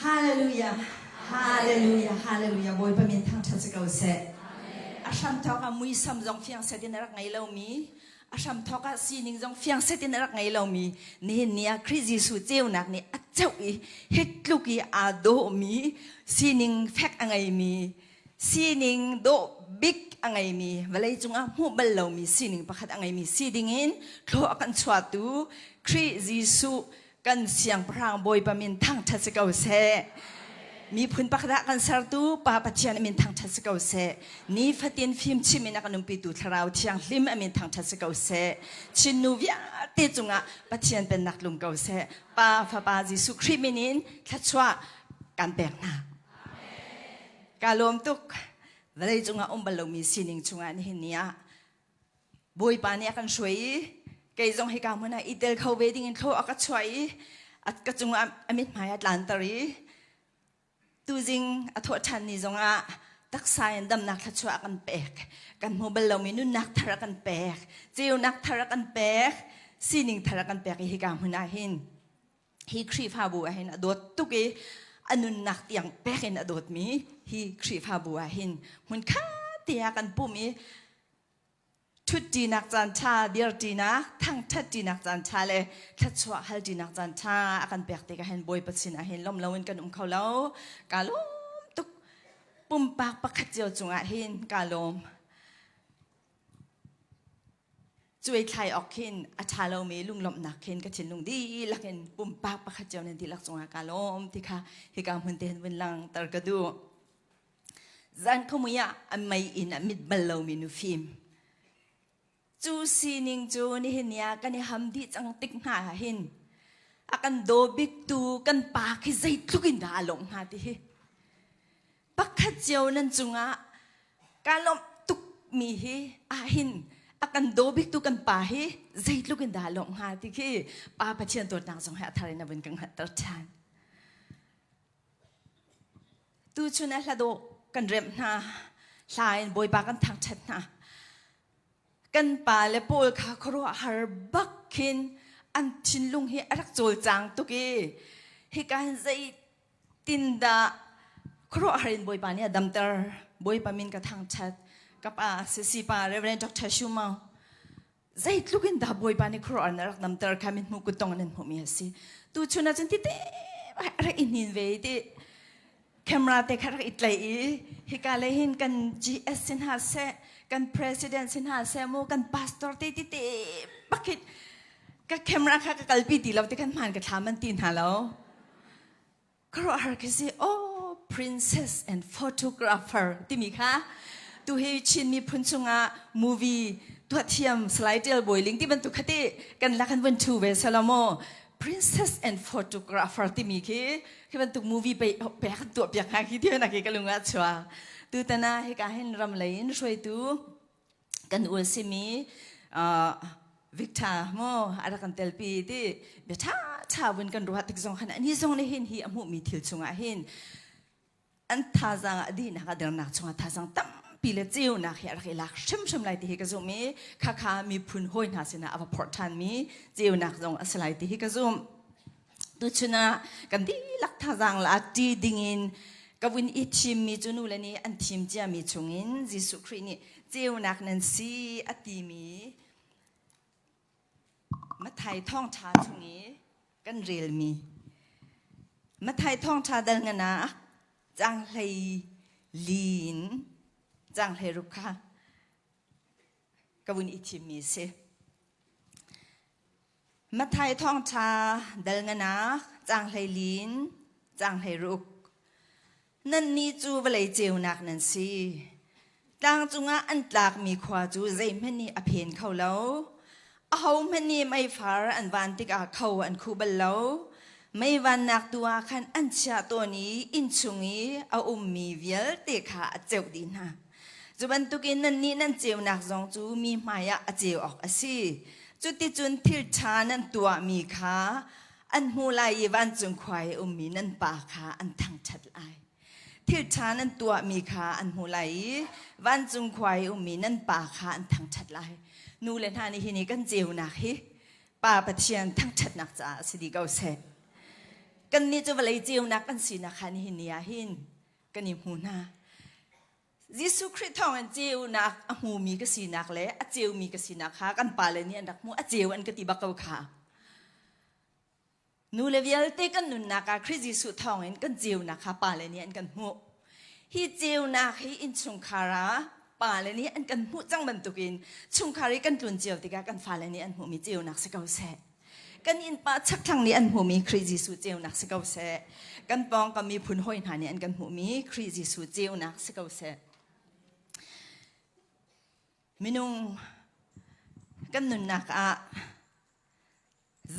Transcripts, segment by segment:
Hallelujah. Hallelujah. Hallelujah. Bawipa min thangṭhat si ko seh. A hramthawk ah muisam zong fiang set in a rak ngei lomi, a hramthawk ah sining zong fiang set in a rak ngei lomi, nihin ni ah Khrih Jesuh ceunak nih a ceuh i hi tluk i aa dawhmi, sining fek a ngeimi, sining dawh bik a ngeimi, vawlei cungah hmuh bal lomi sining pakhat a ngeimi si dingin thlawh a kan chuahtu Khrih Jesuh kan siangpahrang Bawipa min thangṭhat si ko seh. Miphun pakhat ah kan sertu Pa Pathian a min thangṭhat si ko seh. Nifatin fimchim in a kan umpitu Thlarau Thianghlim a min thangṭhat si ko seh. Chin nu vialte cungah Pathian pennak tlung ko seh. Pa Fapa Jesuh Khrih min in thluachuah kan pek hna. Ka lawm tuk. Vawlei cungah um bal lomi sining chungah nihin ni ah Bawipa nih a kan hruai i kei zong hika hmun ah i tel kho ve dingin thlaw a ka chuah i ka cungah a mithmai a tlanter i tuzing a thawh ṭhan ni zongah taksa in damnak thluachuah a kan pek. Kan hmu bal lomi nunnak thar a kan pek, ceunak thar a kan pek, sining thar a kan pek i hika hmun ah hin hi Khrihfabu ah hin a dawt tuk i a nunnak tiang pek in a dawtmi hi Khrihfabu ah hin hmunkhat te ah kan pum i ṭhutṭinak caan ṭha, dirṭinak, thangṭhatṭinak caan ṭha le thluachuah halṭinak caan ṭha a kan pek tikah hin Bawipa sin ah hin lawm loin kan um kho lo. Kaa lawm tuk. Pumpak pakhat cio cungah hin kaa lawm. Cuai thlai awk khin a ṭha lomi lunglawmhnak khin ka thinlung dihlak in pumpak pakhat cio nan dihlak cungah kaa lawm ti kha hika hmun te hin vun langhter ka duh. Zan khuamui ah a mei in a mit bal lomi nufim. Cu sining cu nihin ni ah kan i ham dih cang tik hna ah hin a kan daw biktu kan pa khi zeitluk in dah a lawmh hnga ti hi. Pakhat cio nan cungah kaa lawmh tukmi hi ahhin a kan daw biktu kan pa hi zeitluk in dah a lawmh hnga ti khi Pa Pathian dawtnak zong he a thar in a vun ka hngalhter ṭhan. Tuchun ah hladawh kan remh hna, hla in Bawipa kan thangṭhat hna. Kan pa le pawl kha khuaruahhar bak khin an thinlung hi a rak cawlcang tuk i hika hin zeitindah khuaruahhar in Bawipa nih a damter. Bawipa min ka thangṭhat. Ka pa Sisi pa Reverend Dr. Shumau zeitluk in dah Bawipa nih khuaruahhar na rak damter kha mithmuh kuttong nan hmuhmi a si. Tuchun ahcun tite rak i hnin ve ti camera te kha rak i tlaih i hika lei hin kan GS sin hna seh kan president sin hna seh mu kan pastor te tite bakit ka camera kha ka kalpi ti lo ti kan hmaan ka thla man ti hna lo. Khuaruahhar khi si oh princess and photographer timi kha tu hi Chin miphun chungah movie tuah thiam Salai Tial Bawi Ling ti bantuk kha ti kan lak kan vun thu ve salomo princess and photographer timi khi khi bantuk movie pe pe kan tuah piak hnga khi ti na khi ka lung ah chua tu tana hika hin ram lei in hruaitu kan ul simi Victor mo a rak kan telpi ti bia ṭha ṭha vun kan ruah tik zong khan ani zong nih hin hi a hmuhmi thil chungah hin an thazaang a dihnak a dernak chungah thazaang tampi le ceunak hi a rak i lak hrimhrim lai ti hi ka zumh i khakha miphun hawi hna sinah a va phorh ṭhanmi ceunak zong a si lai ti hi ka zumh. Tuchun ah kan dihlak thazaang la ṭi dingin ka vun i thimmi cu nu le nih an thim ciami chungin Jesuh Khrih nih ceunak nan si a timi Matthai thawngṭha chung i kan relmi Matthai thawngṭha dal ngan ah caang hlei li in caang hlei ruk kha ka vun i thimmi a si. Matthai thawngṭha dal nganak caang hleilin caang 16 Nannih cu vawlei ceunak nan si. Tlang cungah an tlakmi khua cu zeihmanh nih a phen kho lo. Ahohmanh nih meifar an van tikah kho an khuh bal lo. Mei vannak tu ah khan an chiah tawn i innchung i a ummi vialte kha a ceuh dih hna. Cu bantukin nannih nan ceunak zong cu mi hmaiah a ceu awk a si. Cuticun thil ṭha nan tuahmi kha an hmu lai i vancung khua i ummi nan Pa kha an thangṭhat lai. Thil ṭha nan tuahmi kha an hmu lai i vancung khua i ummi nan Pa kha an thangṭhat lai. Nu le hna nih hi ni kan ceunak hi Pa Pathian thangṭhatnak caah si dih ko seh. Kannih cu vawlei ceunak kan sinak kha nihin ni ah hin kan i hmu hna. Jesuh Khrih thawngin ceunak a hmumi ka sinak le a ceumi ka sinak kha kan pale nih an rak hmuh. A ceu an ka ti bak ko kha. Nu le vialte kan nunnak ah Khrih Jesuh thawngin kan ceunak kha pale nih an kan hmuh. Hi ceunak hi innchungkhar ah pale nih an kan hmuh cang bantukin chungkhar i kan tlun cio tikah kan fale nih an hmuhmi ceunak si ko seh. Kan innpa chakthlang nih an hmuhmi Khrih Jesuh ceunak si ko seh. Kan pawngkam miphun hawi hna nih an kan hmuhmi Khrih Jesuh ceunak si ko seh. Minung kan nunnak ah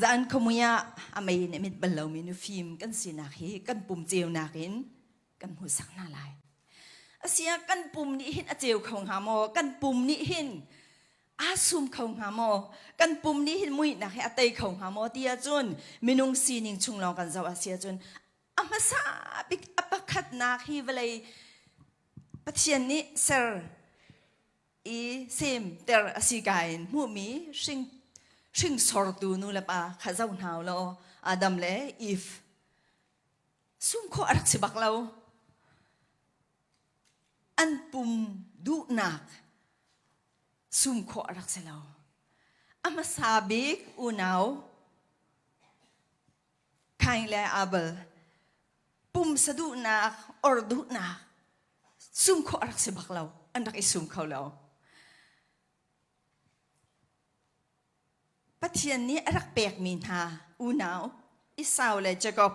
Zan khuamui ah a mei in a mit bal lomi nufim kan sinak hi kan pum ceunak in kan hmuhsak hna lai. Asiah kan pum nih hin a ceu kho hnga maw? Kan pum nih hin aa sum kho hnga maw? Kan pum nih hin muihnak hi a tei kho hnga maw? Ti ahcun minung sining chung lawng kan zoh a si ahcun a hmasa bik a pakhatnak hi vawlei Pathian nih ser i semter a si ka in hmuhmi hring hringsortu nu le pa kha zoh hna u law Adam le Eve sum khawh a rak si bak lo. An pum duhnak sum khawh a rak si lo. A hmasa bik unau Kain le Abel pumsa duhnak or duhnak sum khawh a rak si bak lo an rak i sum kho lo Pathian nih a rak pekmi hna unau Esau le Jacob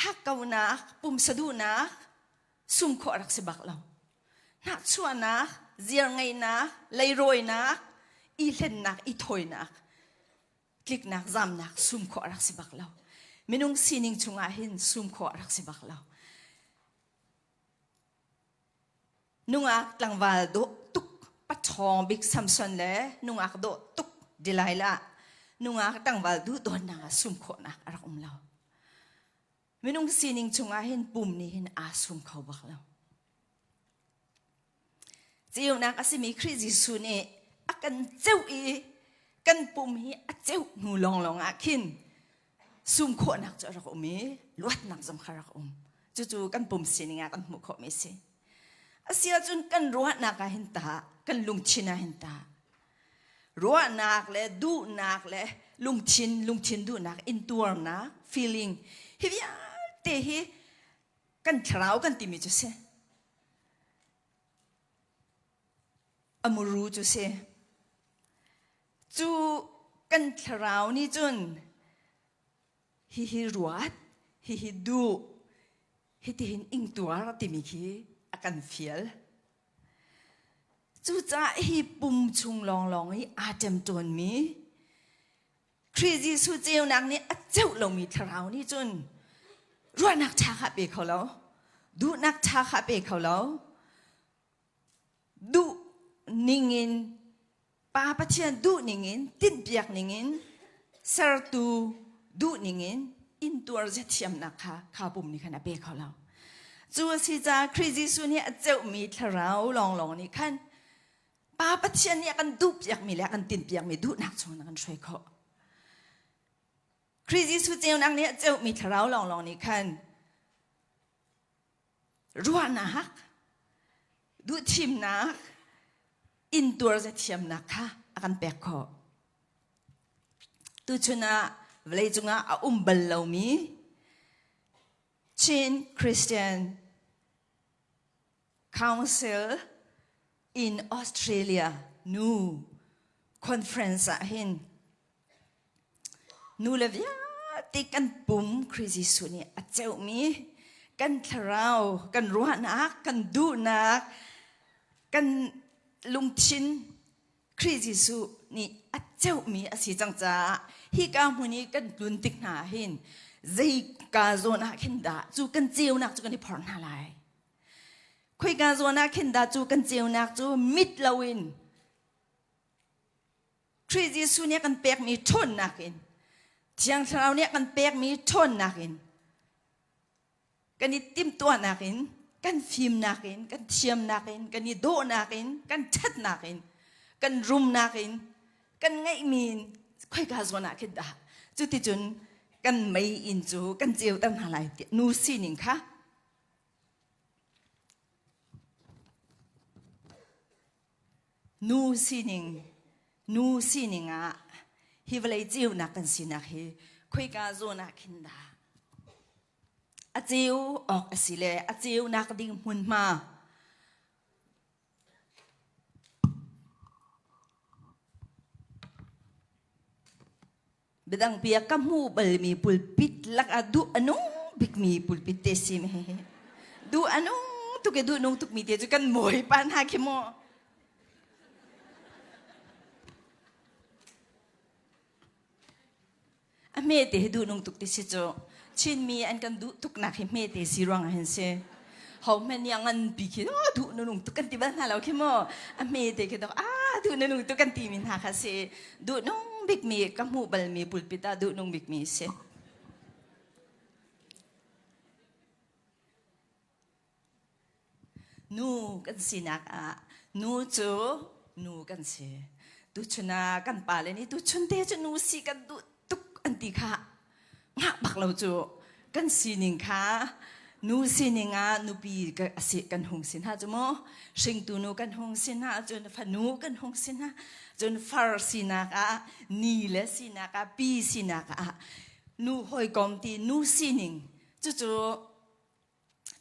hakkaunak pumsa duhnak sum khawh a rak si bak lo hnahchuahnak ziarngeihnak leirawinak i hlennak i thawinak tliknak zamnak sum khawh a rak si bak lo minung sining chungah hin sum khawh a rak si bak lo nungak tlangval dawh tuk paṭhawng bik Samson le nungak dawh tuk Delilah nungak tlangval duh dawnnak ah sum khawhnak a rak um lo minung sining chungah hin pum nih hin aa sum kho bak lo Ceunak a simi Khrih Jesuh nih a kan ceuh i kan pum hi a ceuh hnu lawnglawng ah khin sum khawhnak cu a rak um i luatnak zong kha rak um. Cucu kan pum sining ah kan hmuh khawhmi a si. A si ahcun kan ruahnak ah hin tah, kan lungthin ah hin tah, ruahnak le duhnak le lungthin, lungthin duhnak, intuarnak, feeling, hi vialte hi kan thlarau kan timi cu si. A muru cu si. Cu kan thlarau nih cun hihi ruat, hihi duh, hitihin ingtuar timi khi a kan fial. Cucaah hi pum chung lawnglawng hi aa ṭemṭawnmi Khrih Jesuh ceunak nih a ceuh lomi thlarau nih cun ruahnak ṭha kha pe kho lo, duhnak ṭha kha pe kho lo. Duh ningin Pa Pathian duh ningin tinhpiak ningin sertu duh ningin intuar ziathiamnak kha kha pum nih khan a pe kho lo. Cu a si caah Khrih Jesuh nih a ceuhmi thlarau lawnglawng nih khan Pa Pathian nih a kan duhpiakmi le a kan tinhpiakmi duhnak chung in a kan hruai khawh. Khrih Jesuh ceunak nih a ceuhmi thlarau lawnglawng nih khan ruahnak, duhthimnak, intuar zathiamnak kha a kan pek khawh. Tuchun ah vawleicung ah a um bal lomi Chin Christian Council in Australia nu conference ah hin nu le vialte kan pum Khrih Jesuh nih a ceuhmi kan thlarau kan ruahnak kan duhnak kan lungthin Khrih Jesuh nih a ceuhmi a si cang caah hika hmun i kan tlun tik hna ah hin zeika zawn ah khin dah cu kan ceunak cu kan i phorh hna lai. Khoika zawn ah khin dah cu kan ceunak cu mit loin Khrih Jesuh nih a kan pekmi ṭhawnnak in Thiang Thlarau nih a kan pekmi ṭhawnnak in kan i timhtuahnak in kan fimnak in kan thiamnak in kan i dawhnak in kan ṭhatnak in kan rumnak in kan ngeihmi in khoika zawn ah khin dah cuticun kan mei inn cu kan ceuter hna lai tiah nu sining kha Nu sining nu sining ah hi vawlei ceunak kan sinak hi khoika zawn ah khin dah a ceu awk a si le a ceunak ding hmunhma Biadang pi ah ka hmuh balmi pulpit lakah duh a nung bikmi pulpit te si me. Duh a nung tuk i duh nung tukmi te cu kan mawi pa hna khi mu. A hme te hi duh nung tuk ti si cu. Chinmi an kan duh tuknak hi hme te si ruang ah hin si. Ho hmanh nih a ngan pi khi oh, duh na nung tuk kan ti bal hna lo khi mu. A hme te khi dok ah duh na nung tuk kan ti mi hna kha si. Duh nung bikmi ka hmuh balmi pulpit ah duh nung bikmi si. Nu kan sinak ah nu cu nu kan si. Tuchun ah kan pale nih tuchun te cu nu si kan duh tuk an ti kha ngah bak lo cu kan sining kha nu sining ah nupi si kan hung si hna cu mu hringtu nu kan hung si hna cun fanu kan hung si hna cun far sinak ah ni le sinak ah pi sinak ah nu hawikom ti nu sining cucu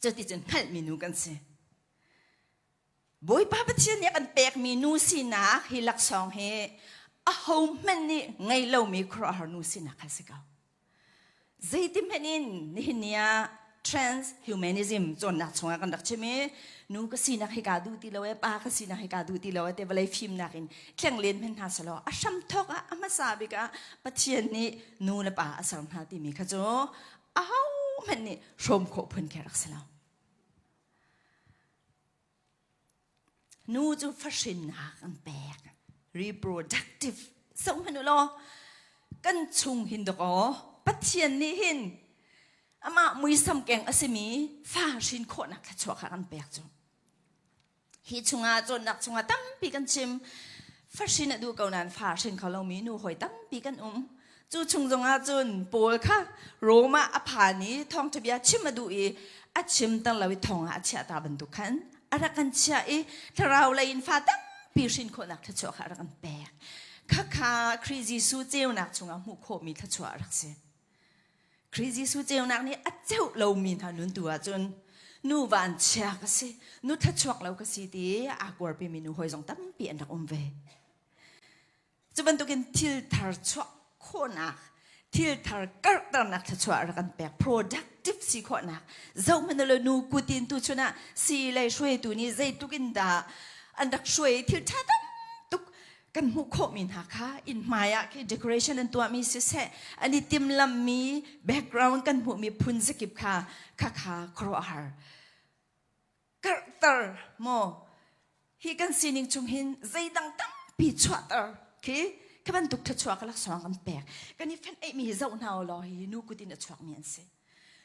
cuticun hngalhmi nu kan si. Bawipa Pathian nih a kan pekmi nu sinak hi laksawng hi ahohmanh nih ngei lomi khuaruahhar nu sinak kha si ko. Zeiti hmanh in nihin ni ah transhumanism cawnnak chungah kan rak chim i nu ka sinak hi kaa duh ti lo e pa ka sinak hi kaa duh ti lo e te vawlei fimnak in thleng len hmanh hna selaw a hramthawk ah a hmasa bik ah Pathian nih nu le pa a ser hna timi kha cu ahohmanh nih hrawm khawh phun khi rak si lo. Nu cu fahrinnak an pek. Reproductive. Zohhmanh u law, kan chung hin dok aw, Pathian nih hin amah muisam keng a simi fa hrin khawhnak thluachuah kha kan pek cu. Hi chungah cawnnak chungah tampi kan chim. Fahrin a duh ko nain fa hrin kho lomi nu hawi tampi kan um. Cu chung zongah cun Paul kha Rom ah a phan i thawngṭha bia chim a duh i a chim ter lo i thong ah a chiah ta bantuk khan a rak kan chiah i thlarau lei in fa tampi hrin khawhnak thluachuah kha a rak kan pek. Khakha Khrih Jesuh ceunak chungah hmuh khawhmi thluachuah a rak si. Khrih Jesuh ceunak nih a ceuh lomi hna nun tu ahcun nu vanchia ka si, nu thluachuak lo ka si ti aa kuarpimi nu hawi zong tampi an rak um ve. Cu bantukin thil thar chuah khawhnak, thil thar karhternak thluachuah rak kan pek, productive si khawhnak. Zohhmanh ulaw nu kutin tu chun ah sii lei hruaitu nih zeitluk in dah an rak hruai thil ṭha tam tuk kan hmuh khawhmi hna kha inn hmai ah khi decoration an tuahmi siseh an i timlammi background kan hmuhmi phun zakip kha khakha khuaruahhar karhter maw hi kan sining chung hin zeidang tampi chuahter khi khi bantuk thluachuah ka laksawng kan pek kan i fenh eihmi hi zoh hna law hi nu kut in a chuakmi an si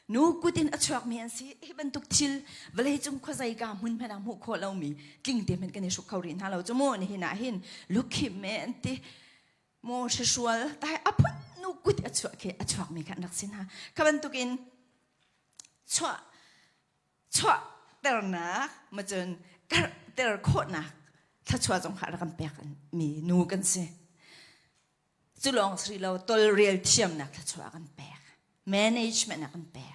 Nu kut in a chuakmi an si. Hi bantuk thil vawleicung khuazei ka hmun hmanh ah hmuh khawh lomi tling te hmanh kan i hruk kho rih hna lo cu mu nihin ah hin lukhim me an ti mu hrual tai a phun nu kut a chuah khi a chuakmi kha an rak si hna. Kha bantukin chuah chuah ternak macun karhter khawhnak thluachuah zong kha rak kan pek mi nu kan si. Cu lawng si lo tolrel thiamnak thluachuah a kan pek. Management a kan pek.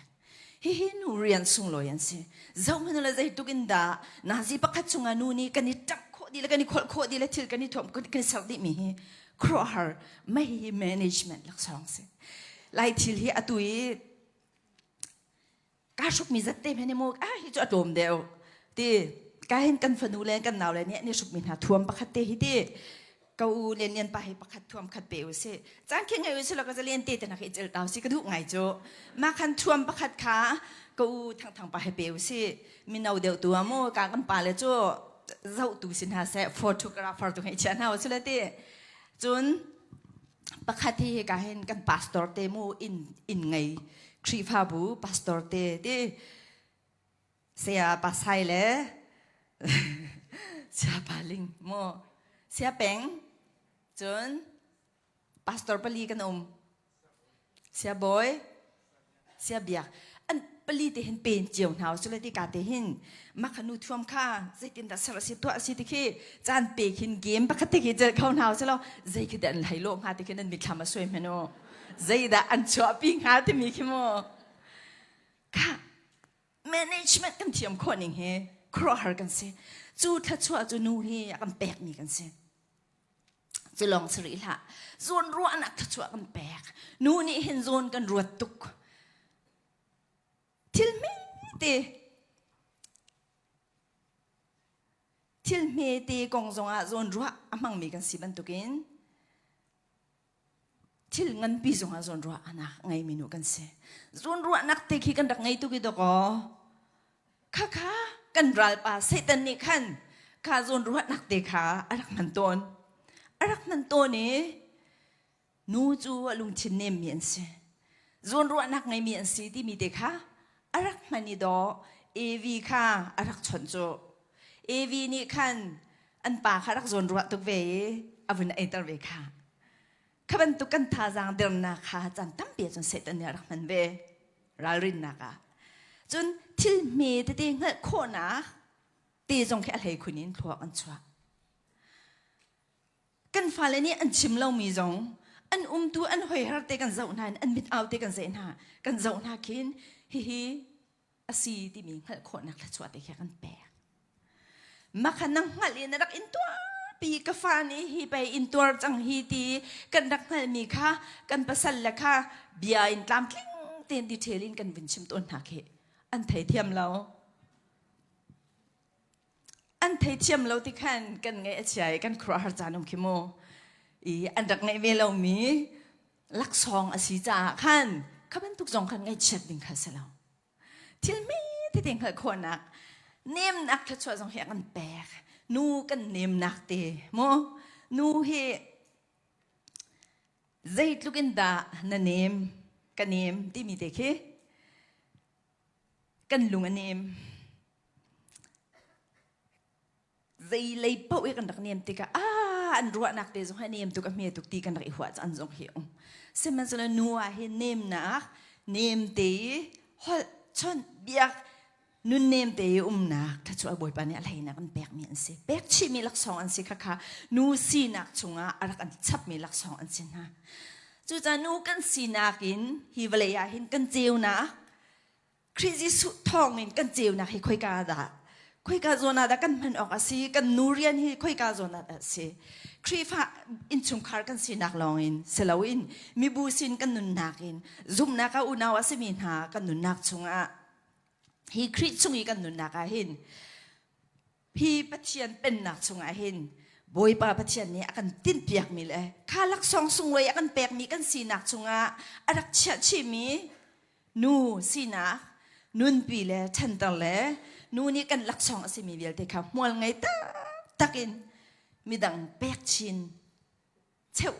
Hihi nu rian sunglawi an si. Zohhmanh le zeitluk in dah nazi pakhat chungah nu nih kan i ṭamh khawh dih le kan i kholh khawh dih le thil kan i thuam kan i ser dihmi hi khuaruahhar mei hi management laksawng si. Lai thil hi atu i kaa hrukmi zat te hmanh mu ah hi cu a tlawm deuh ti ka hin kan fanu le kan nau le nih an i hrukmi hna thuam pakhat te hi ti ka u lian lian pa hi pakhat thuam khat pe u si caan khi ngai u si lo ka zalian te te nak i cel tau si ka duh ngai cu ma khan thuam pakhat kha ka u thang thang pa he pe u si mino deuh tu amu ka kan pa le cu zoh tu sin ha se photographer tu hei chia hna u si le ti cun Pakhat hi hika hin kan pastor te mu inn inn ngei Khrihfabu pastor te ti saya pasai le saya paling mu saya peng cun pastor pali kan um. Sia Bawi, Sia Biak, an pali te hin pen cio hna usile ti ka te hin makha nu thuam kha zeitin dah ser a si tuah a si ti khi caan pe khin game pakhat te khi cel kho hna usilo zei khi dah an hlei lo hnga ti khi nan mitthlam a suai hmanh u zeidah an chuahpi hnga timi khi mu kha management kan thiam khawh ning hi khuaruahhar kan si cu thluachuah cu nu hi a kan pekmi kan si Cu lawng si rih hlah. Zawn ruahnak thluachuah kan pek. Nu nih hin zawn kan ruat tuk. Thil hmete thil hmete kong zongah zawn ruah a hmangmi kan si bantukin thil nganpi zongah zawn ruahnak ngeimi nu kan si. Zawn ruahnak te khi kan rak ngei tuk i dawkaw Khakha kan ralpa Satan nih khan kha zawn ruahnak te kha a rak hman tawn. A rak hman tawn i nu cu a lungthin nemmi an si. Zawn ruahnak ngeimi an si timi te kha a rak hman i dawh Evi kha a rak chawnh cu. Evi nih khan an pa kha rak zawn ruah tuk ve i a vun eiter ve kha. Kha bantuk kan thazaang dernak kha caan tampi ahcun Satan nih a rak hman ve. Ralrinnak ah. Cun thil hme tete hngalh khawhnak te zong khi a hlei khun in thluak an chuah. Kan fale nih an chim lomi zong an umtu an hoiher te kan zoh hna in an mit au te kan zeih hna kan zoh hna khin hihi a si timi hngalh khawhnak thluachuah te khi kan pek. Makha nang hngalh in na rak in tuarpi ka fa nih hi pei in tuar cang hi ti kan rak hngalhmi kha kan pasal le kha bia in tlamtling tein detail in kan vun chim tawn hna khi an theithiam lo. An theithiam lo ti khan kan ngaih a chia i kan khuaruahhar caan um khi mu. I an rak ngaih ve lomi laksawng a si caah khan kha bantuk zong khan ngaihchiat ding kha si lo. Thil hme tete hngalh khawhnak nemnak thluachuah zong hi a kan pek. Nu kan nemnak te mu. Nu hi zeitluk in dah na nem ka nem timi te khi kan lung a nem. Zei lei paoh i kan rak nem tikah ah an ruahnak te zong hi a nem tuk a hme tuk ti kan rak i huah caan zong hi um. Sihmanhsehlaw nu ah hin nemnak nem te i holh chawnh biak nunnem te i umnak thluachuah Bawipa nih a hleinak an pekmi an si. Pek chihmi laksawng an si khakha nu sinak chungah a rak an chapmi laksawng an si hna. Cucaah nu kan sinak in hi vawlei ah hin kan ceunak Khrih Jesuh thawngin kan ceunak hi khoika dah khoika zawn ah dah kan hman awk a si kan nu rian hi khoika zawn ah dah a si Khrihfa innchungkhar kan sinak lawngin si loin mibu sin kan nunnak in zumhnak ah unau a simi hna kan nunnak chungah hi Khrih chung i kan nunnak ah hin hi Pathian pennak chungah hin Bawipa Pathian nih a kan tinhpiakmi le kha laksawng sunglawi a kan pekmi kan sinak chungah a rak chiah chihmi nu sinak nunpi le ṭhanter le nu nih kan laksawng a simi vialte kha hmual ngei taktak in midang pek chin cheuh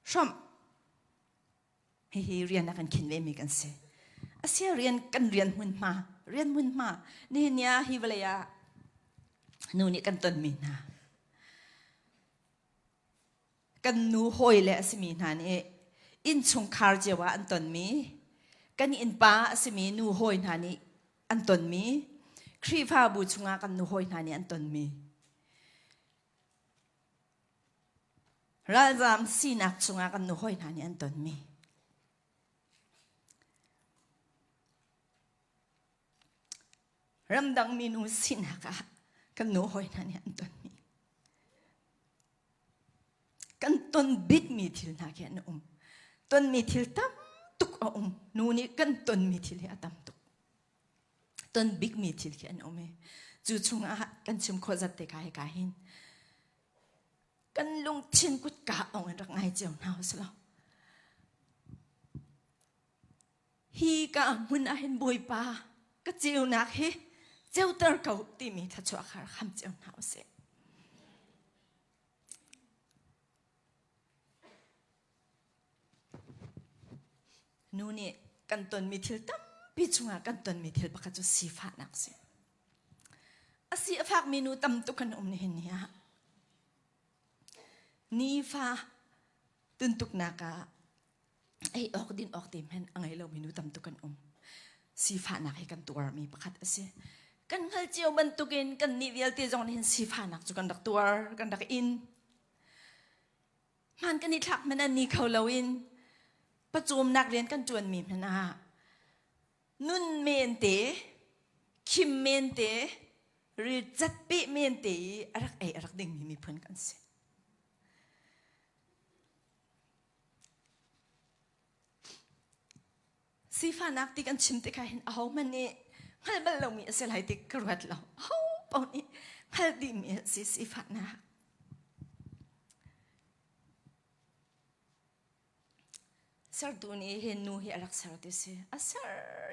hrawmh Hihi rian a kan khin vemi kan si. Asia rian kan rian hmunhma, rian hmunhma nihin ni ah hi vawlei ah nu nih kan tonmi hna. Kan nu hawi le a simi hna nih innchungkhar cio ah an tonmi, kan innpa a simi nu hawi hna nih an tonmi, Khrihfabu chungah kan nu hawi hna nih an tonmi. Ralzaam sinak chungah kan nuhawi hna nih an tonmi. Ramdang minu sinak ah kan nuhawi hna nih an tonmi. Kan ton bikmi thil hna khi an um. Tonmi thil tam tuk a um. Nu nih kan tonmi thil hi a tam tuk. Ton bikmi thil khi an um i cu chungah kan chim khawh zat te ka hi ka hin Kan lungthin kutka ong in rak ngai cio hna usih law. Hi ka hmun ah hin Bawipa ka ceunak hi ceuter ko timi thluachuah kha rak ham cio hna usih. Nu nih kan tonmi thil tampi chungah kan tonmi thil pakhat cu sifahnak a si. A si a fakmi nu tam tuk kan um nihin ni ah. Nifa tuntuknak ah. Ei awk din awk te hmanh a ngei lomi nu tam tuk kan um. Sifahnak hi kan tuarmi pakhat a si. Kan hngal cio bantukin kan nih vialte zong nih hin sifahnak cu kan rak tuar, kan rak in. Hman kan i thlak hmanh an ni kho loin pawcawmnak rian kan ṭuanmi hmanh ah nun men te, khim men te, rilcat peh men te i a rak ei a rak dingmi miphun kan si. Sifahnak ti kan chim tikah hin ahohmanh nih hngalh bal lomi a si lai ti ka ruat lo. Aho paoh nih hngalh dihmi a si sifahnak. Sertu nih hin nu hi a rak ser ti si. A ser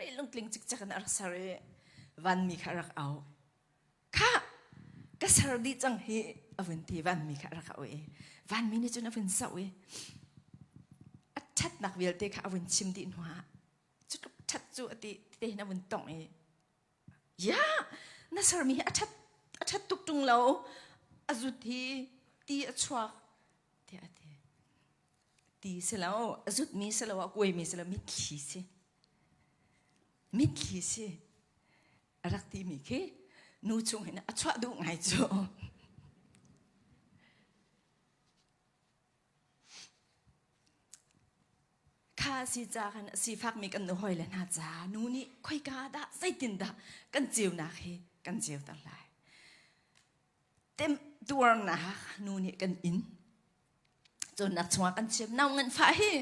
i lungtling cikcek in a rak ser i vanmi kha a rak auh. Khah! Ka ser dih cang hi a vun ti vanmi kha a rak auh i vanmi nih cun a vun zoh i a ṭhatnak vialte kha a vun chim dih hnuah cu tluk ṭhat cu a ti te hin a vun tongh i ya na sermi hi a ṭhat a ṭhat tuk ṭung lo a zut hi ti a chuak tiah a ti. Ti si lo a zutmi si lo a kuaimi si lo mitthli si mitthli si a rak timi khi nu chung hin a chuah duh ngai cu. Kha si ca khan sifakmi kan nu hawi le hna ca nu nih khoika dah zeitin dah kan ceunak hi kan ceuter lai. Temtuarnak nu nih kan in cawnnak chungah kan chim nau nganfah hi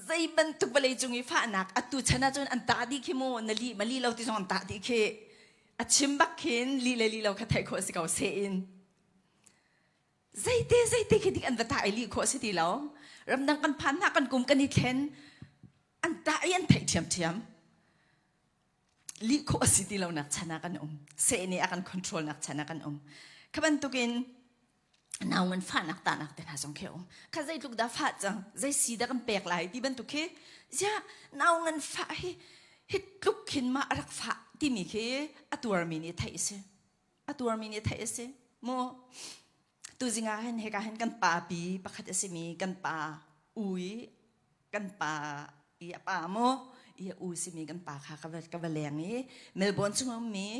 Zei bantuk vawlei cung i fahnak atu chan ahcun an tah dih khi mu na lih ma lih lo ti zong an tah dih khi a chim bak khin lih le lih lo kha theih khawh si ko seh in zeite zeite khi dik an va tah i lih khawh si ti lo ramdang kan phan hna kan kum kan i thlen an tah i an theih ṭhiamṭhiam lih khawh a si ti lo nak chan ah kan um seh nih a kan control nak chan ah kan um kha bantukin nau ngan fahnak tahnak te hna zong khi um kha zeitluk dah fah cang zei si dah kan pek lai ti bantuk khi ziah nau ngan fah hi hi tluk khin ma a rak fah timi khi a tuarmi nih theih a si a tuarmi nih theih a si mu tuzing ah hin hika hin kan pa pi pakhat a simi kan pa ui kan pa i a pa mu i a u simi kan pa kha ka va ka va leng i Melbourne chung ummi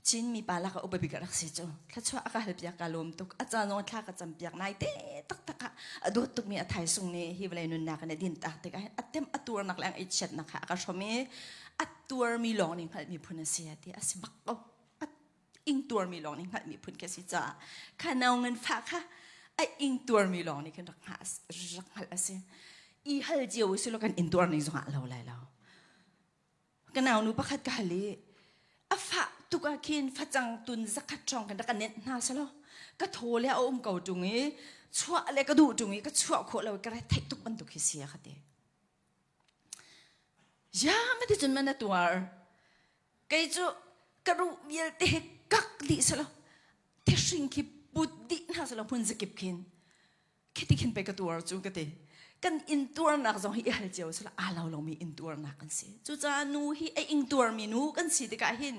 Chin mipa lak ah upa bik a rak si cu thluachuah a ka halpiak ka lawm tuk a ca zong thla ka campiak nai te taktak ah a dawt tukmi a thaisung nih hi vawlei nunnak in a din tak tikah hin a tem a tuarnak le a chiatnak kha a ka hrom i a tuarmi lawng nih hngalhmi phun a si a ti a si bak ko a ing tuarmi lawng nih hngalhmi phun khi a si caah kha nau ngan fah kha a ing tuarmi lawng nih khin rak rak hngalh a si i hal cio si lo kan in tuar ning zongah lo lai lo Ka naunu pakhat ka hal i a fah tuk ah khin facang tun zakhat hrawng khin rak ka nenh hna selaw ka thaw le a um ko ṭung i chuah le ka duh ṭung i ka chuah khawh lo i ka retheih tuk bantuk hi si a ka ti. Ya ma ti cun man a tuar. Kei cu ka ruh vialte he kak dih selaw thihring khi put dih hna selaw hmun zakip khin Khiti khin pei ka tuar cu ka ti. Kan intuarnak zong hi i hal cio sila aa lo lomi intuarnak kan si. Cucaah nu hi a ingtuarmi nu kan si tikah hin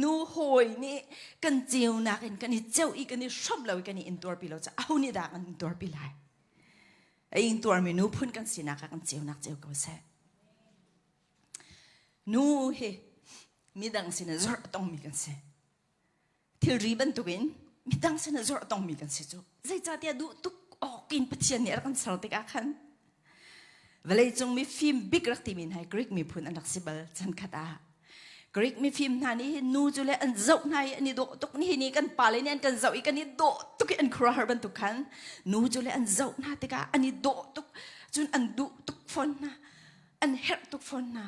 nu hawi nih kan ceunak in kan i ceuh i kan i hrawmh lo i kan i intuarpi lo caah aho nih dah kan intuarpi lai? A ingtuarmi nu phun kan sinak ah kan ceunak ceu ko seh. Nu hi midang sin ah zorh a tongmi kan si. Thilri bantukin midang sin ah zorh tongmi kan si cu. Zeicahtiah duh tuk awk in Pathian nih a rak kan ser tikah khan vawleicung mifim bik rak timi hna hi Greek miphun an rak si bal chan khat ah. Greek mifim hna nih hin nu cu le an zoh hna i an i dawh tuk ni ni kan pale nih an kan zoh i kan i dawh tuk i an khuaruahhar bantuk khan nu cu le an zoh hna tikah an i dawh tuk cun an duh tuk fawn hna an herh tuk fawn hna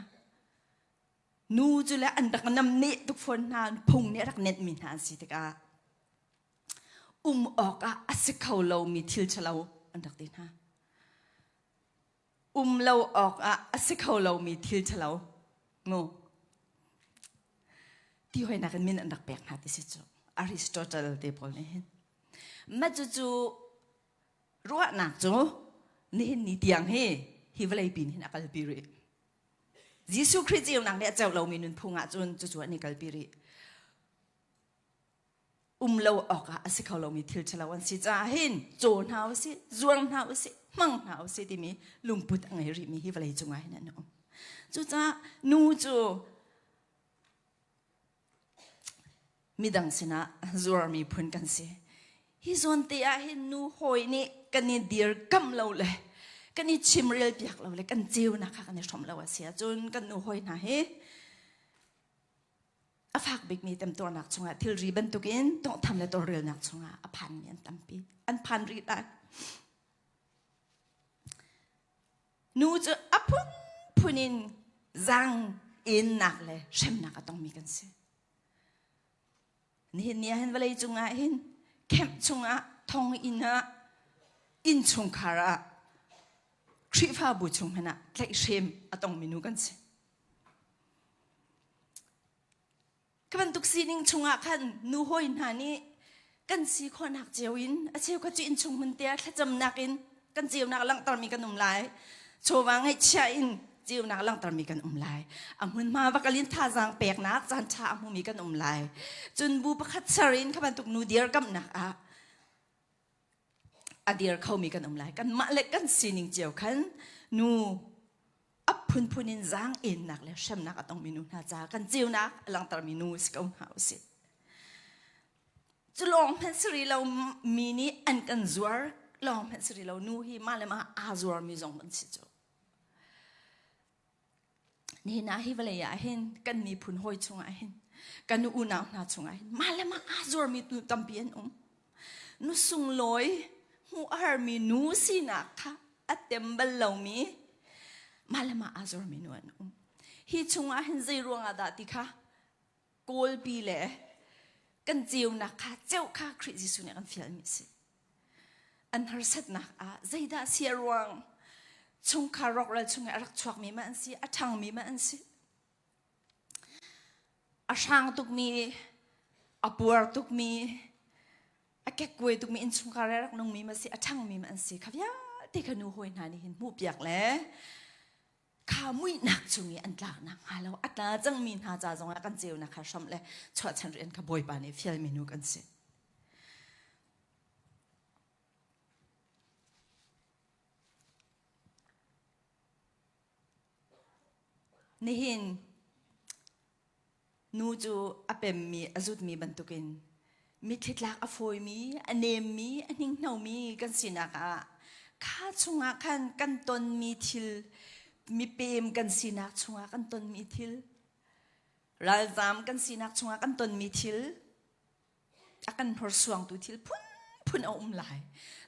Nu cu le an rak namneh tuk fawn hna phung nih a rak nenhmi hna an si tikah um awkah a si kho lomi thil ṭhalo an rak ti hna. Um lo awkah a si kho lomi thil ṭhalo mu ti hoinak in min an rak pek hna ti si cu Aristotle te pawl nih hin. Mah cucu ruahnak cu nihin ni tiang hi hi vawlei pin hin a kalpi rih. Jesuh Khrih ceunak nih a ceu lomi nunphung ahcun cucu an i kalpi rih. Um lo awkah a si kho lomi thil ṭhalo an si caah hin caw hna usih, zuar hna usih, Hmang hna usih timi lungput a ngei rihmi hi vawlei cungah hin an um. Cucaah nu cu midang sinah zuarmi phun kan si. Hi zawn te ah hin nu hawi nih kan i dirkamh lo le kan i chimrel piak lo le kan ceunak kha kan i hrawmh lo a si ahcun kan nu hawi hna hi a fak bikmi temtuarnak chungah thilri bantukin tawnghtham le tawlrelnak chungah a phanmi an tampi. An phan rih lai. Nu cu a phunphun in zaang ennak le hremnak a tongmi kan si. Nihin ni ah hin vawlei cungah hin camp chungah thonginn ah innchungkhar ah Khrihfabu chung hmanh ah tlaihhrem a tongmi nu kan si. Ka bantuk sining chungah khan nu hawi hna nih kan si khawhnak cio in a cheukhat cu innchung hmun te ah thlacamnak in kan ceunak langhtermi kan um lai. Chawva ngaihchiah in ceunak langhtermi kan um lai. A hmunhma va kal in thazaang peknak caan ṭha a hmumi kan um lai. Cun bu pakhat ser in kha bantuk nu dirkamhnak ah a dir khomi kan um lai. Kanmah le kan sining cio khan nu a phunphun in zaang ennak le hremnak a tongmi nu hna caah kan ceunak a langhtermi nu si ko hna usih. Cu lawng hmanh si rih lo mi nih an kan zuar lawng hmanh si rih lo nu hi mah le mah aa zuarmi zong kan si cu. Nihin ah hi vawlei ah hin kan miphun hawi chungah hin kan unau hna chungah hin mah le mah aa zuarmi nu tampi an um. Nu sunglawi hmuh a harmi nu sinak kha a tem bal lomi mah le mah aa zuarmi nu an um. Hi chungah hin zei ruangah dah ti kha kawlpi le kan ceunak kha ceuh kha Khrih Jesuh nih a kan fialmi a si. An harsatnak ah zeidah si a ruang chungkhar rawkral chung i a rak chuakmi ma an si, a ṭhangmi ma an si. A hrang tukmi, a puar tukmi, a kekkuai tukmi innchungkhar i a rak nungmi ma si, a ṭhangmi ma an si. Kha vialte kha nu hawi hna nih hin hmuhpiak le kha muihnak chung i an tlaknak hnga lo a tla cangmi hna ca zongah kan ceunak kha hramh le chuahchan rian kha Bawipa nih fialmi nu kan si. Nihin Nu cu a pemmi, a zutmi bantukin mitthli tlak a fawimi, a nemmi, a hninghnomi kan sinak ah kha chungah khan kan tonmi thil, mipem kan sinak chungah kan tonmi thil, ralzaam kan sinak chungah kan tonmi thil, a kan hnorsuangtu thil phunphun a um lai.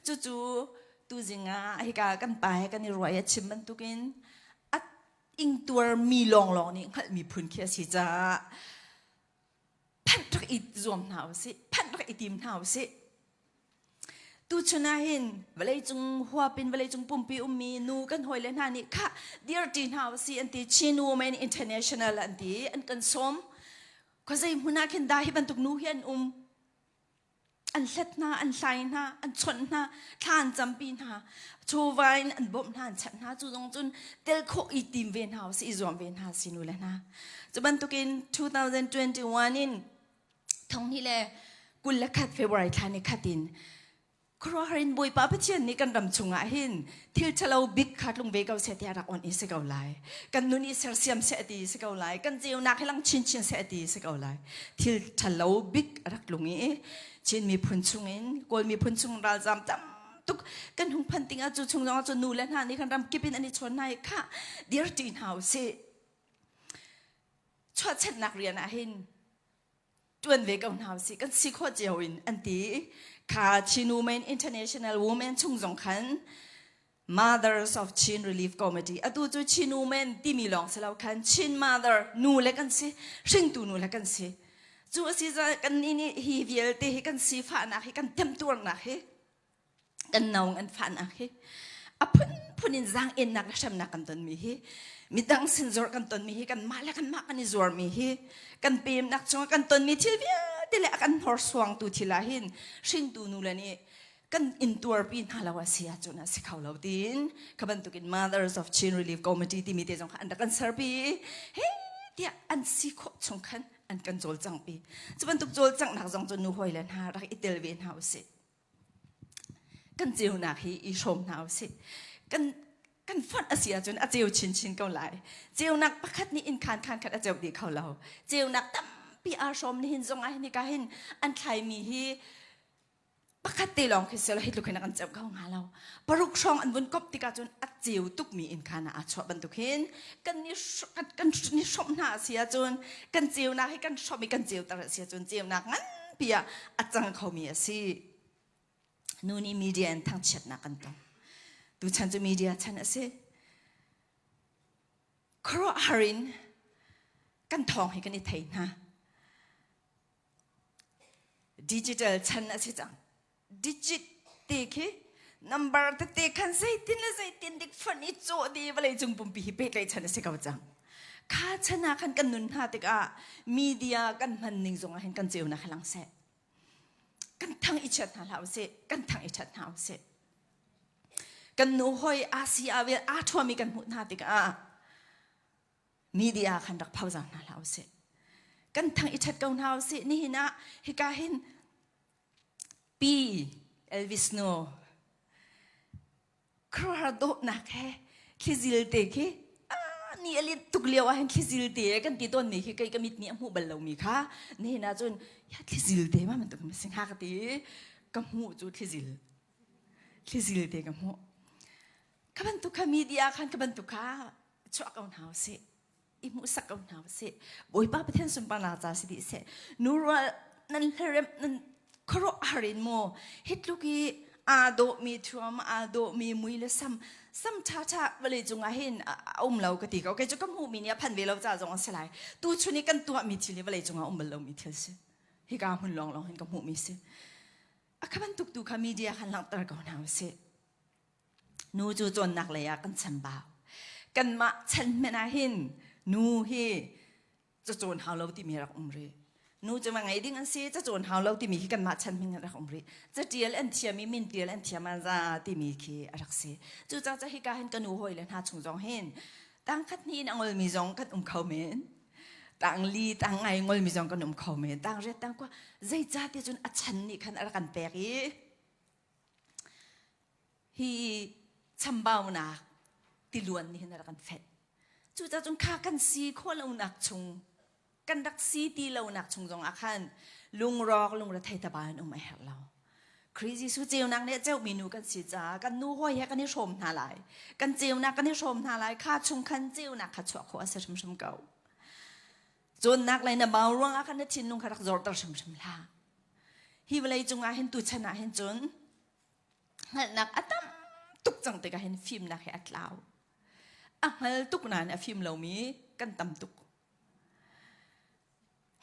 Cucu tuzing ah hika kan pa he kan i ruah i a chim bantukin a ingtuarmi lawnglawng nih hngalhmi phun khi a si caah phanh rak i zuam hna usih, phanh rak i tim hna usih. Tuchun ah hin vawleicung huapin vawleicung pumpi ummi nu kan hawile hna nih khah dirṭi hna usih an ti Chin Women International an ti an kan sawm. Khuazei hmun ah khin dah hi bantuk nu hi an um? An hlet hna, an hlai hna, an chawnh hna, thla an campi hna, chawva in an bawmh hna, an chanh hna. Cu zong cun tel khawh i tim ve hna usih, i zuam ve hna si nu le hna. Cu bantukin 2021 in thonghnih le 21 February thla ni khat in Khuaruahhar in Bawipa Pathian nih kan ram chungah hin thil ṭhalo bik kha tlung ve ko seh tiah rak on i si ko lai. Kan nun i sersiam seh ti si ko lai. Kan ceunak hi lang chinchin seh ti si ko lai. Thil ṭhalo bik a rak tlung i Chin miphun chungin Kawl miphun chung ralzaam tam tuk kan hung phan tingah cu chung zongah cu nu le hna nih kan ram kip in an i chawn hna i khah dirṭi hna usih. Chuahchannak rian ah hin ṭuan ve ko hna usih kan si khawh cio in an ti kha Chin Women International Women chung zong khan Mothers of Chin Relief Committee atu cu Chin Women timi lawng si lo khan Chin Mother nu le kan si hringtu nu le kan si cu a si kan nih nih hi vialte hi kan sifahnak hi kan temtuarnak hi kan naung an fahnak hi a phunphun in zaang-ennak le hremnak kan tonmi hi midang sin zor kan tonmi hi kanmah le kanmah kan i zuarmi hi kan pemnak chungah kan tonmi thil vialte le a kan hnorsuangtu thil ah hin hringtu nu le nih kan intuarpi hna lo a si ahcun a si kho lo tiin kha bantukin Mothers of Chin Relief Committee timi te zong kha an rak kan serpi he tiah an si khawh chung khan an kan cawlcangpi cu bantuk cawlcanghnak zong cu nu hawi le hna rak i tel ve hna usih. Kan ceunak hi i hrawm hna usih. Kan kan fonh a si ahcun a ceu chinchin ko lai. Ceunak pakhat nih inn khaan khaan khat a ceu dih kho lo. Ceunak tampi aa hrawm nihin zong ah hin hika hin an thlaimi hi pakhat te lawng khi selaw hi tluk hin a kan ceuh kho hnga lo. Paruk hrawng an vun kop tikah cun a ceu tukmi inn khaan ah aa chuah bantuk hin kan ni kan ni hrawmh hna a si ahcun kan ceunak hi kan hrawmh i kan ceuter a si ahcun ceunak nganpi ah a cang khomi a si. Nu nih media in thangchiatnak kan tong. Tuchan cu media chan a si. Khuaruahhar in kan thawng hi kan i thei hna. Digital chan a si cang. Digit te khi number tete khan zeitin le zeitin dik fonh i cawh di vawlei cung pumpi hi pehtlaih chan a si ko cang. Kha chan ah khan kan nun hna tikah media kan hman ning zong ah hin kan ceunak hi lang seh. Kan thang i chiat hna hlah usih. Kan thang i ṭhat hna usih. Kan nu hoi Asia vel aa ṭhuami kan hmuh hna tikah media khan rak phozar hna hlah usih. Kan thang i ṭhat ko hna usih. Nihin ah hika hin Pi Elvis nu khuaruahhar dawhnak he thlizil te khi ni a linh tuk lio ah hin thlizil te kan ti tawnmi khi kei ka mit nih a hmuh bal lomi kha nihin ah cun ya thlizil te ma bantuk ma si hnga ka ti ka hmuh cu thlizil thlizil te ka hmuh ka bantuk kha media khan ka bantuk kha chuah ko hna usih i hmuhsak ko hna usih. Bawipa Pathian sunparnak ca si dih seh. Nu rual nan hlarem nan khuaruahhar in maw hi tluk i aa dawhmi thuam aa dawhmi mui le sam sam ṭha ṭha vawlei cungah hin a um lo ka ti ko. Kei cu ka hmuhmi nih a phan ve lo ca zong a si lai. Tuchun i kan tuahmi thil hi vawlei cungah um bal lomi thil si. Hika hmun lawnglawng hin ka hmuhmi si. A kha bantuk tu kha media khan langhter ko hna usih. Nu cu cawnnak lei ah kan chambau. Kanmah chan hmanh ah hin nu hi cacawn hau lo timi rak um rih. Nu cu va ngei ding an si, cacawn hau lo timi khi kanmah chan hming rak um rih. Catial an thiam i min tial an thiam ah za timi khi a rak si. Cucaah hika hin ka nu hawi le hna chung zong hin tangkhat hnih in a ngolmi zong kan um kho men. Tang li, tang ngai ngolmi zong kan um kho men. Tang riat, tang kua zeicah ti cun a chan nih khan a rak kan pek i Hi chambaunak tiluan nih hin a rak kan fenh. Cucaah cun kha kan si khawh lonak chung, kan rak si ti lonak chung zongah khan lungrawk lungrethei taba in um a herh lo. Khrih Jesuh ceunak nih a ceumi nu kan si caah kan nu hawi he kan i hrawm hna lai. Kan ceunak kan i hrawm hna lai. Kha chung khan ceunak kha chuah khawh a si hrimhrim ko. Cawnnak lei na bau ruangah khan na thinlung kha rak zorter hrimhrim hlah. Hi vawlei cungah hin tuchan ah hin cun hngalhnak a tam tuk cang tikah hin fimnak hi a tlau. A hngal tuk nain a fim lomi kan tam tuk.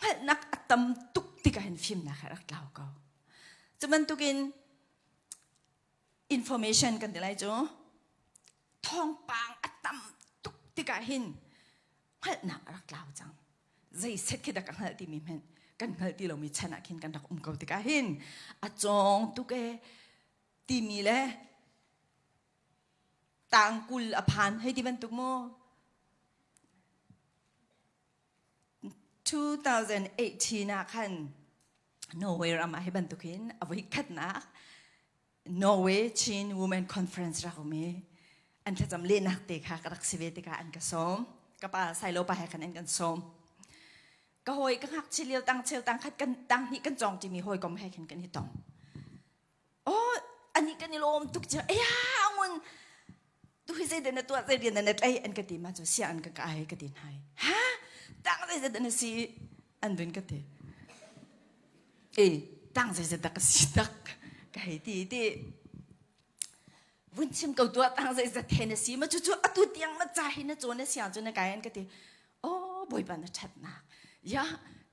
Hngalhnak a tam tuk tikah hin fimnak hi a rak tlau ko. Cu bantukin information kan ti lai cu thawngpang a tam tuk tikah hin hngalhnak a rak tlau cang. Zei set khi dah ka hngalh timi hmanh kan hngalh ti lomi chan ah khin kan rak um ko tikah hin a cawng tuk e timi le tangkul a phan hei ti bantuk mu 2018 ah khan Norway ram ah hi bantukin a voi khatnak Norway Chin Women Conference rak um i an thlacam lehnak te kha ka rak si ve tikah an ka sawm. Ka pa Sailo pa he khan an kan sawm. Ka hawi ka ngakchia lio tang cheu tang khat kan tang hnih kan cawng ṭimi hawikom he khin kan i tong. Oh, ani kan i lawm tuk cio. Aya, ngun tu hi zeidah na tuah zei rian na tlai an ka ti ma cu sia an ka kai ka ti hna. Ha? Tang zeidah na si an vun ka ti. E tang zeizat dah ka si tak ka hei ti ti vun chim ko tuah tang zeizat he na si ma cucu atu tiang na ca hi na cawn na siang cu na kai an ka ti oh bawipa na ṭhatnak ya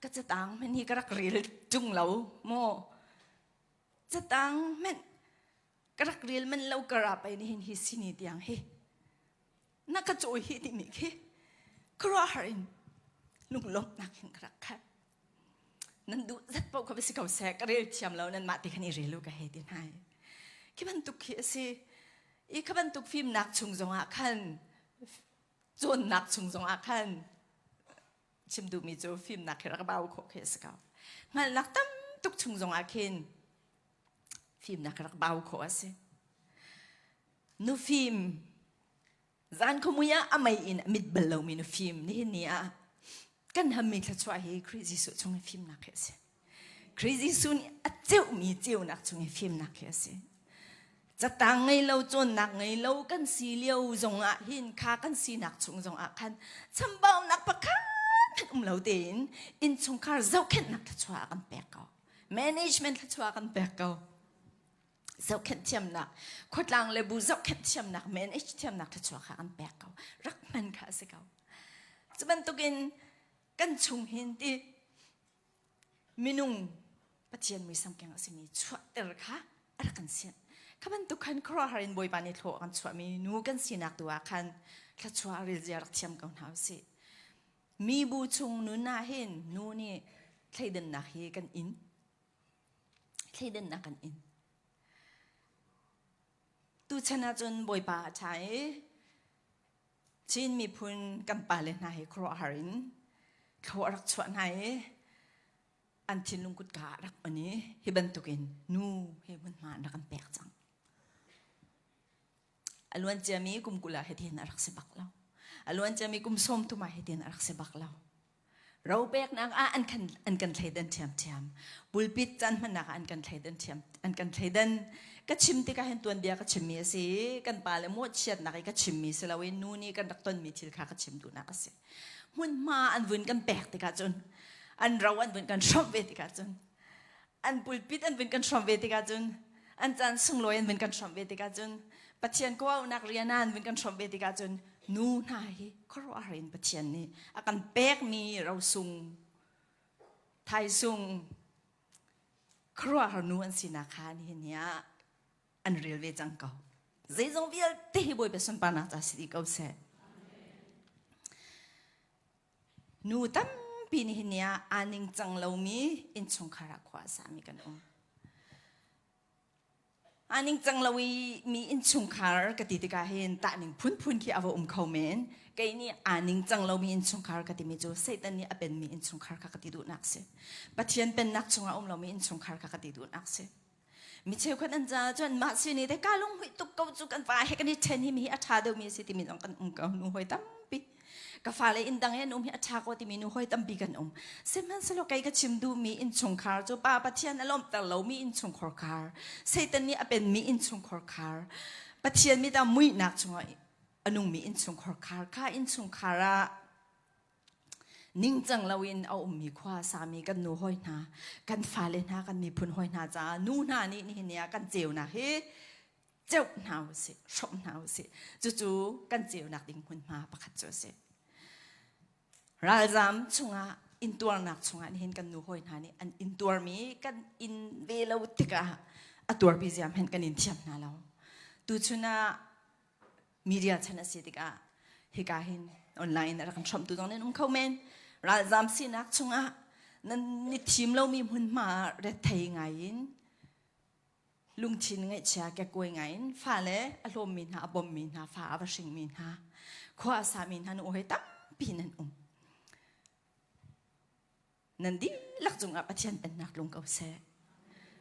ka catang hmanh hi ka rak rel ṭung lo mu catang hmanh ka rak rel man lo ka ra pai ni hin hi sini tiang hi na ka cawi hi timi khi khuaruahhar in lunglawmhnak hin ka rak khat nan duh zat paoh kha va si ko seh ka rel thiam lo nan mah ti khan i rel u ka hei ti hna khi bantuk khi a si i kha bantuk fimnak chung zongah khan cawnnak chung zongah khan chim duhmi cu fimnak khi rak bau khawh khi a si ko hngalhnak tam tuk chung zongah khin fimnak rak bau khawh a si. Nufim zan khuamui ah a mei in a mit bal lomi nufim nihin ni ah kan hammi thluachuah hi Khrih Jesuh chung i fimnak hi a si. Khrih Jesuh nih a ceuhmi ceunak chung i fimnak hi a si. Catang ngei lo, cawnnak ngei lo kan si lio zongah hin kha kan sinak chung zongah khan chambaunak pakhat hmanh um lo tein innchungkhar zohkhenhnak thluachuah a kan pek ko. Management thluachuah a kan pek ko. Zohkhenh thiamnak, khuatlang le bu zohkhenh thiamnak, manage thiamnak thluachuah kha an pek ko. Rak hman kha a si ko. Cu bantukin kan chung hin ti minung Pathian muisam keng a simi chuahter kha a rak kan sianh. Kha bantuk khan khuaruahhar in Bawipa nih thlaw a kan chuahmi nu kan sinak tu ah khan thluachuah rilzia rak thiam ko hna usih. Mi bu chung nun ah hin nu nih thleidannak hi kan in. Thleidannak kan in. Tuchan ahcun Bawipa a ṭha i Chin miphun kan pale hna hi khuaruahhar in thlaw a rak chuah hna i an thinlung kutka a rak on i hi bantukin nu he hmunhma an rak kan pek cang. A luan ciami kum 20 ah hitin a rak si bak lo. A luan ciami kum 30 ah hitin a rak si bak lo. Ro peknak ah an kan an kan thleidan ṭhiamṭhiam. Pulpit caan hmannak ah an kan thleidan ṭhiam an kan thleidan. Ka chim tikah hin tuanbia ka chimmi a si i kan pale mawhchiatnak i ka chimmi si loin nu nih kan rak tonmi thil kha ka chim duhnak a si. Hmunhma an vun kan pek tikah cun an ro an vun kan hrawmh ve tikah cun an pulpit an vun kan hrawmh ve tikah cun an caan sunglawi an vun kan hrawmh ve tikah cun Pathian kawhauhnak rian ah an vun kan hrawmh ve tikah cun nu hna hi khuaruahhar in Pathian nih a kan pekmi rosung thaisung khuaruahhar nu an sinak kha nihin ni ah an rel ve cang ko. Zeizong vialte hi Bawipa sunparnak ca si dih ko seh. Nu tampi nihin ni ah aa ningcang lomi innchungkhar ah khua a sami kan um. Aa ningcang lomi innchungkhar ka ti tikah hin tahning phunphun khi a va um kho men. Kei nih aa ningcang lomi innchungkhar ka timi cu Satan nih a penmi innchungkhar kha ka ti duhnak si. Pathian pennak chungah um lomi innchungkhar kha ka ti duhnak si. Mi cheukhat an caah cun mah sini te ka lunghmuih tuk ko cu kan va he kan i ṭhen hi mi hi a ṭha deuhmi a si timi zong kan um ko nu hawi tampi. Ka fale inn dang he an um hi a ṭha ko timi nu hawi tampi kan um. Sihmanhsehlaw kei ka chim duhmi innchungkhar cu Pa Pathian a lawmhter lomi innchungkhar khar, Satan nih a penmi innchungkhar khar, Pathian mit ah muihnak chungah a nungmi innchungkhar khar kha innchungkhar ah ningcang loin a ummi khua sami kan nu hawi hna, kan fale hna, kan miphun hawi hna caah nu hna nih nihin ni ah kan ceunak hi ceuh hna usih, hrawmh hna usih. Cucu kan ceunak ding hmunhma pakhat cu a si. Ralzam chungah intuarnak chungah nihin kan nu hawi hna nih an intuarmi kan in ve lo tikah a tuarpi ziam hen kan in thiam hna lo. Tuchun ah media chan a si tikah hika hin online a rak kan hrawmtu zong nan um kho men. Ralzam sinak chungah nan ni thim lomi hmunhma ah rethei ngai in lungthin ngaihchia kekkuai ngai in fale a hlawmmi hna a bommi hna fa a va hringmi hna khua a sami hna nu hawi tampi nan um. Nan dihlak cungah Pathian pennak tlung ko seh.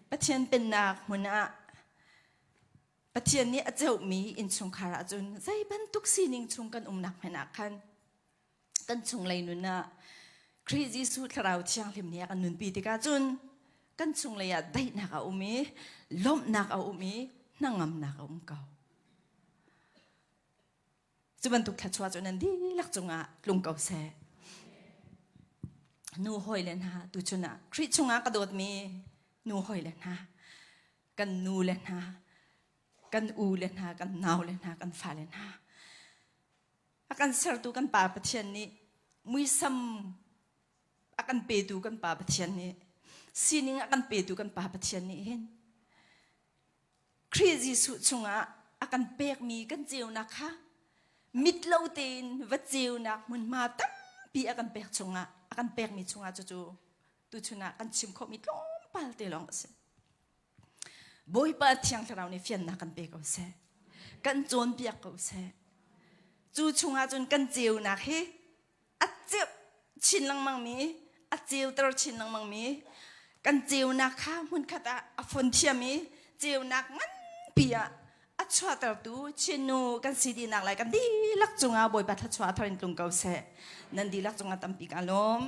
Pathian pennak hmun ah Pathian nih a ceuhmi innchungkhar ahcun zei bantuk sining chung kan umnak hmanh ah khan kan chunglei nun ah Khrih Jesuh Thlarau Thianghlim nih a kan nunpi tikah cun kan chunglei ah daihnak a um i lawmhnak a um i hnangamnak a um ko. Cu bantuk thluachuah cu nan dihlak cungah tlung ko seh. Nu hawile hna tuchun ah Khrih chungah ka dawtmi nu hawile hna kan nu le hna kan u le hna kan nau le hna kan fale hna a kan sertu kan pa Pathian nih muisam a kan petu kan pa Pathian nih sining a kan petu kan pa Pathian nih hin Khrih Jesuh chungah a kan pekmi kan ceunak kha mit lo tein va ceunak hmunhma tampi a kan pek chungah a kan pekmi chungah cucu tuchun ah kan chim khawhmi tlawmpal te lawng a si. Bawipa Thiang Thlarau nih fiannak kan pe ko seh. Kan cawnpiak ko seh. Cu chungah cun kan ceunak hi a ceu chin lengmangmi, a ceuter chin lengmangmi, kan ceunak kha hmunkhat ah a fon thiam i ceunak nganpi ah A chuahtertu Chinnu kan si dinak lai kan dihlak cungah Bawipa thluachuah thar in tlung ko seh. Nan dihlak cungah tampi ka lawm.